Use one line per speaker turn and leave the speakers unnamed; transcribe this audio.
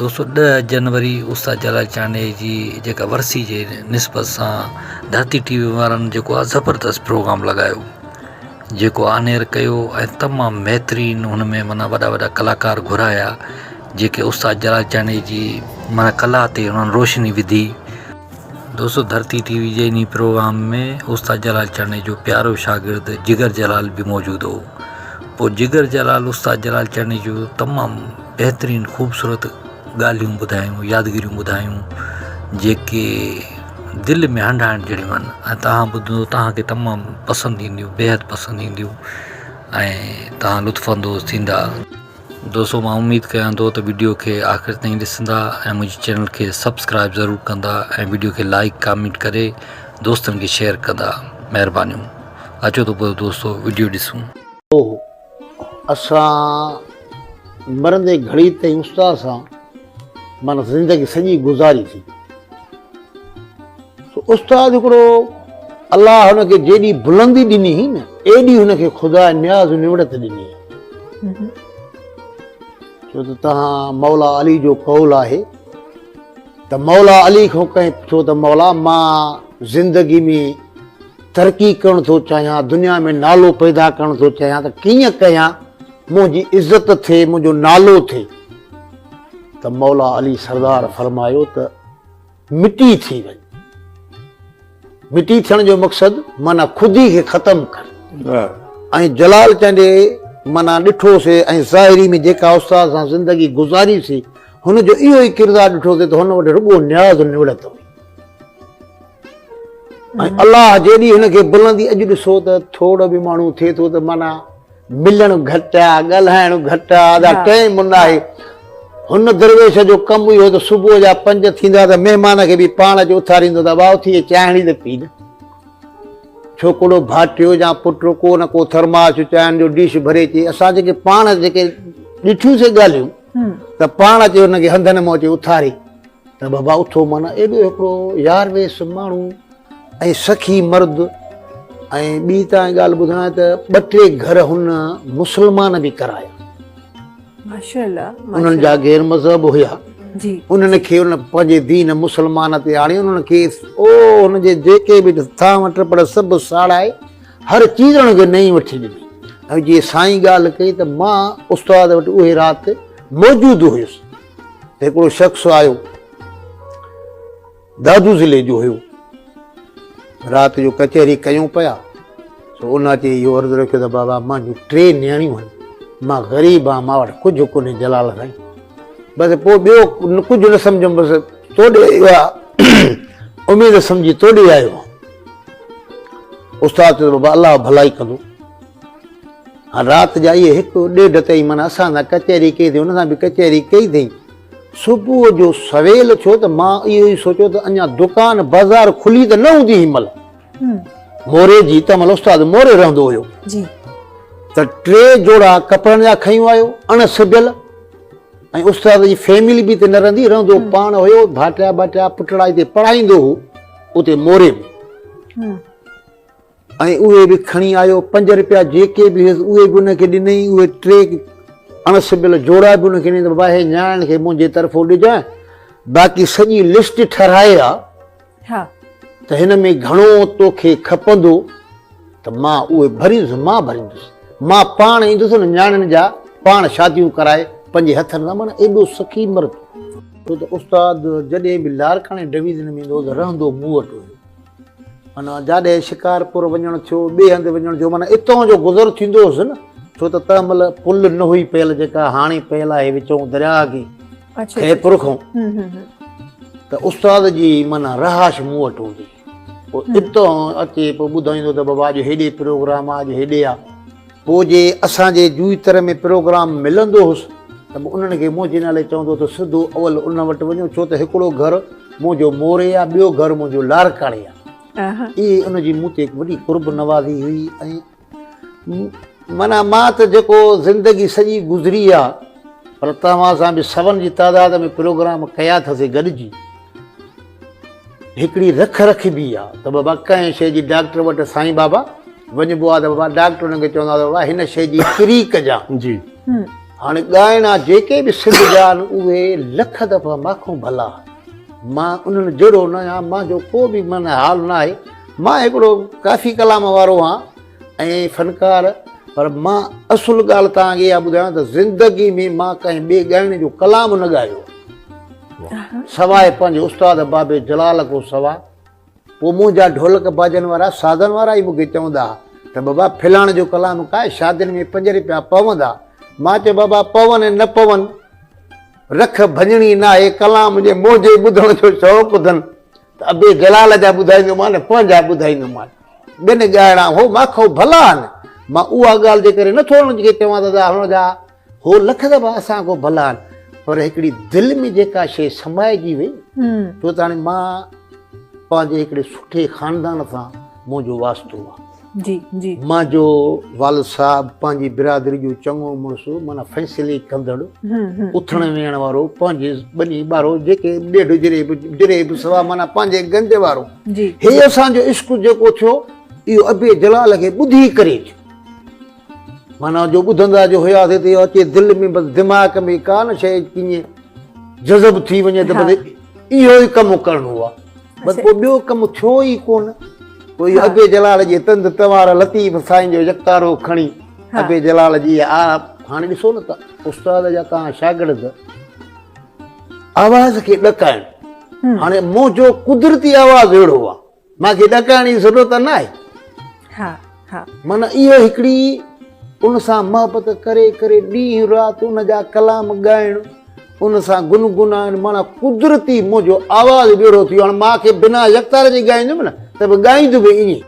دوستو ڏهه جنوري استاد جلال چانڊيي جي جيڪا ورسي جي نسبت سان ڌرتي ٽي وي وارن جيڪو آ زبردست پروگرام لڳايو جيڪو آنيئر ڪيو ۽ تمام بهترين هن ۾ معنيٰ وڏا وڏا ڪلاڪار گهرايا جيڪي استاد جلال چانڊيي جي معنيٰ ڪلا تي انهن روشني وڌي. دوستو ڌرتي ٽي وي جي انهي پروگرام ۾ استاد جلال چانڊيي جو پيارو شاگرد جگر جلال به موجود هو پوء جگر جلال استاد جلال چانڊيي جو تمام بهترين خوبصورت ڳالهيون ٻڌايون يادگيريون ٻڌايون جيڪي دل ۾ هنڊائڻ جهڙيون آهن ۽ توهان ٻڌندو توهان کي تمام پسند اينديون بيحد پسند اينديون ۽ توهان لطف اندوز ٿيندا. دوستو مان اميد ڪيان ٿو ته وڊيو کي آخر تائين ڏسندا ۽ منهنجي چينل کي سبسڪرائب ضرور ڪندا ۽ وڊيو کي لائڪ ڪامينٽ ڪري دوستن کي شيئر ڪندا مهربانيون اچو ته پوء دوستو وڊيو ڏسون.
هو اسان مرندي گهڙي تائين استاد سان معنيٰ زندگي سڄي گذاري ٿي. سو استاد هڪڙو الله هن کي جيڏي بلندي ڏني هئي نه ايڏي هن کي خدا نياز نوڙت ڏني هئي. ڇو ته تهان مولا علي جو قول آهي ته مولا علي کان ڪنهن پڇيو ته مولا مان زندگي ۾ ترقي ڪرڻ ٿو چاهيان دنيا ۾ نالو پيدا ڪرڻ ٿو چاهيان ته ڪيئن ڪيان منهنجي عزت ٿئي منهنجو نالو ٿئي ته مولا علي سردار فرمايو ته مٽي ٿي وڃ. مٽي ٿيڻ جو مقصد معنيٰ خودي کي ختم ڪر. ۽ جلال چانڊيي معنيٰ ڏٺو سي ۽ ظاهري ۾ جيڪا استاد سان زندگي گذاري سي هن جو اهو ئي ڪردار ڏٺو سي ته هن وٽ رڳو نياز نوڙت هئي. ۽ الله جيڏي هن کي بلندي اڄ ڏسو ته ٿوڙ به ماڻهو ٿئي ٿو ته معنيٰ ملڻ گهٽ آ، ڳالهائڻ گهٽ آ، ادا ٽائيم ناهي. هن درويش جو ڪم اهو ته صبح جا پنج ٿيندا ته مهمان کي به پاڻ اچي اٿاريندو ته ابا اٿي چانهڙي ته پي نه. ڇوڪرو ڀاٽيو يا پٽ ڪو نه ڪو ٿرماس چانهن جو ڊش ڀري اچي. اسان جيڪي پاڻ جيڪي ڏٺيون سي ڳالهيون ته پاڻ اچي هن کي هنڌن مان اچي اٿاري ته بابا اٿو معنيٰ ايڏو هڪڙو يار ويس ماڻهو ۽ سخي مرد ۽ ٻي تان ڳالهه ٻڌايان ته ٻه ٽي گهر هن مسلمان به ڪرايا.
ماشاءالله
انهن جا غير مذهب هيا
جي
انهن کي ان پنهنجي دين مسلمان تي آڻي انهن کي او هن جي جيڪي به ٿانو ٽپڙ سڀ ساڙائي هر چيز انهن کي نئين وٺي ڏني ۽ جي سائين ڳالهه ڪئي ته مان استاد وٽ اهي رات موجود هيس ته هڪڙو شخص آيو دادو ضلعي جو هيو. رات جو ڪچهري ڪيون پيا سو ان اچي اهو عرض رکيو ته بابا مانجون ٽي نياڻيون آهن مان غريب آهيان مان وٽ ڪجهه ڪونهي جلال سائين بس پوء ٻيو ڪجهه نه سمجهيم بس توڏي اها اميد سمجهي توڏي آيو آهيان. استاد چيو ته بابا الله ڀلائي ڪندو. هاڻ رات جا اهي هڪ ڏيڍ تائين معنيٰ اسان سان ڪچهري ڪئي اٿئي ان سان به ڪچهري ڪئي اٿئي. صبح جو سويل ٿيو ته مان اهو ئي سوچيو ته اڃا دڪان بازار کلي ته نه هوندي هن مهل. موري جي تنهن مهل استاد موري رهندو هيو.
جي.
ته ٽي جوڙا ڪپڙن جا کنيون آيو اڻ سبيل ۽ استاد جي فيملي به اتي نه رهندي رهندو پاڻ هيو ڀاٽيا ٻاٽيا پٽڙا اتي پڙهائيندو هو اتي موري ۾. ۽ اهي به کڻي آيو، پنج رپيا جيڪي به هيس اهي به ان کي ڏنائين، اهي ٽي اڻ سبيل جوڙا به ان کي ڏنائين ته بابا هي نياڻين کي منهنجي طرفون ڏجانء، باقي سڄي لسٽ ٺهرائي آ ته هن ۾ گهڻو توکي کپندو ته مان اهي ڀريندس، مان ڀريندس، مان پاڻ ايندس نه نياڻين جا پاڻ شاديون ڪرائي پنهنجي هٿن سان، معنيٰ ايڏو سخي مرد. ڇو ته استاد جڏهن به لاڙڪاڻي ڊويزن ۾ ايندو هو ته رهندو مون وٽ هيو. معنيٰ جاڏي شڪارپور وڃڻ ٿيو، ٻئي هنڌ وڃڻ ٿيو، معنيٰ اتان جو گذر ٿيندو هوس نه، ڇو ته تنهن مهل پل نه هئي پيل جيڪا هاڻي پيل آهي وچئون درياهه کي خيرپور کان، ته استاد جي معنيٰ رهائش مون وٽ هوندي هئي. پوء اتان اچي پوء ٻڌائيندو ته بابا اڄ هيڏي پروگرام آ، اڄ هيڏي آ. پوء جي اسان جي جوئي تر ۾ پروگرام ملندو هوس ته به انهن کي منهنجي نالي چوندو ته سڌو اول ان وٽ وڃو ڇو ته هڪڙو گهر منهنجو موري آ ٻيو گهر منهنجو لاڙڪاڻي آ. اهي ان جي مون تي وڏي قرب نوازي هئي ۽ معنيٰ مان ته جيڪو زندگي سڄي گذري آ پر توهان سان به سون جي تعداد ۾ پروگرام ڪيا اٿسي گڏجي. هڪڙي رک رکبي آ ته بابا ڪنهن شيء جي ڊاڪٽر وٽ سائين بابا وڃبو آ ته بابا ڊاڪٽر هن کي چوندو آ ته بابا هن شيء جي ڪري ڪجان.
جي.
هاڻي ڳائڻا جيڪي به سنڌ جا آهن اهي لک دفعا مان کان ڀلا آهن. مان انهن جهڙو نه آهيان، مانجو ڪو به معنيٰ حال نه آهي. مان هڪڙو ڪافي ڪلام وارو آهيان ۽ فنڪار پر مان اصل ڳالهه توهان کي اها ٻڌايان ته زندگي ۾ مان ڪنهن ٻئي ڳائڻي جو ڪلام نه ڳايو آهي سواء پنهنجي استاد بابي جلال کان سواء. پوء منهنجا ڍولڪ باجن وارا سازن وارا ئي مون کي چوندا ها ته بابا فلاڻ جو ڪلام ڳاء شادين ۾ پنج رپيا پوندا. مان چيو بابا پون ۽ نه پون رک ڀڃڻي ناهي ڪلام جي منهنجي ٻڌڻ جو شوق اٿن ته ابي جلال جا ٻڌائيندومان پنهنجا ٻڌائيندومان ٻين ڳائڻا هو مان کان ڀلا آهن مان اها ڳالهه جي ڪري نٿو انهن کي چوان ته هن جا هو لک دفعا اسان کان ڀلا آهن پر هڪڙي دل ۾ جيڪا شيء سمائجي وئي ڇو ته هاڻي مان پنهنجي هڪڙي سٺي خاندان سان منهنجو واسطو آهي.
جي جي.
منهنجو والد صاحب پنهنجي برادري جو چڱو مڙس معنيٰ فيصلي ڪندڙ اٿڻ ويهڻ وارو پنهنجي ٻني ٻارو جيڪي ڏيڍ جريب جريب سوا معنيٰ پنهنجي گنج وارو
جي
هي اسان جو عشق جيڪو ٿيو اهو ابي جلال کي ٻڌي ڪري ٿيو. معنيٰ جو ٻڌندا جو هياسي ته اهو اچي دل ۾ بس دماغ ۾ ڪا نه شيء ڪيئن جذب ٿي وڃي ته بس اهو ئي ڪم ڪرڻو آهي بس پوء ٻيو ڪم ٿيو ئي ڪونه. پوء اهو ابي جلال جي تند تنوار لطيف سائين جو يڪتارو کڻي ابي جلال جي آ هاڻي ڏسو نه ته استاد جا توهان شاگرد آواز کي ڏڪائڻ هاڻي منهنجو قدرتي آواز اهڙو آهي مان کي ڏڪائڻ جي ضرورت نه آهي.
ها ها.
معنيٰ اهو هڪڙي ان سان محبت ڪري ڪري ڏينهن رات ان جا ڪلام ڳائڻ ان سان گنگنائڻ معنيٰ قدرتي منهنجو آواز به اهڙو ٿي ويو هاڻي مان کي بنا يڪتار جي ڳائيندم نه ته به ڳائيندو به ائين.